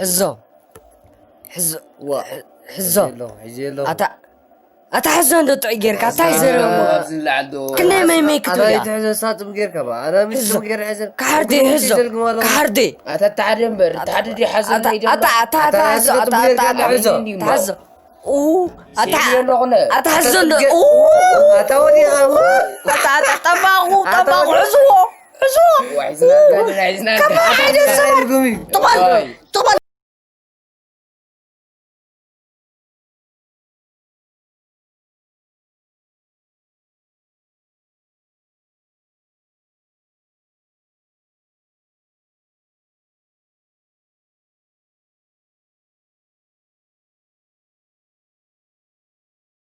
ሕዞ። ሕዞ። ሕዞ። ኣታ ኣታ ሕዞ እንዶ ጥዑይ ጌርካ ኣታ ይዘረቡ። ክንደይ መይመይ ክትብል እያ? ሕዞ። ክሓርዴ ሕዞ። ክሓርዴ። ኣታ ኣታ ኣታ ኣታ ሕዞ ኣታ ኣታ ኣታ ሕዞ። ኡ ኣታ ኣታ ሕዞ እንዶ ኡ ኣታ ኣታ ጠባቑ ጠባቑ ሕዝዎ። ሕዝዎ። ከማይ ዓይነት ሰባት ጥቕል ጥቕል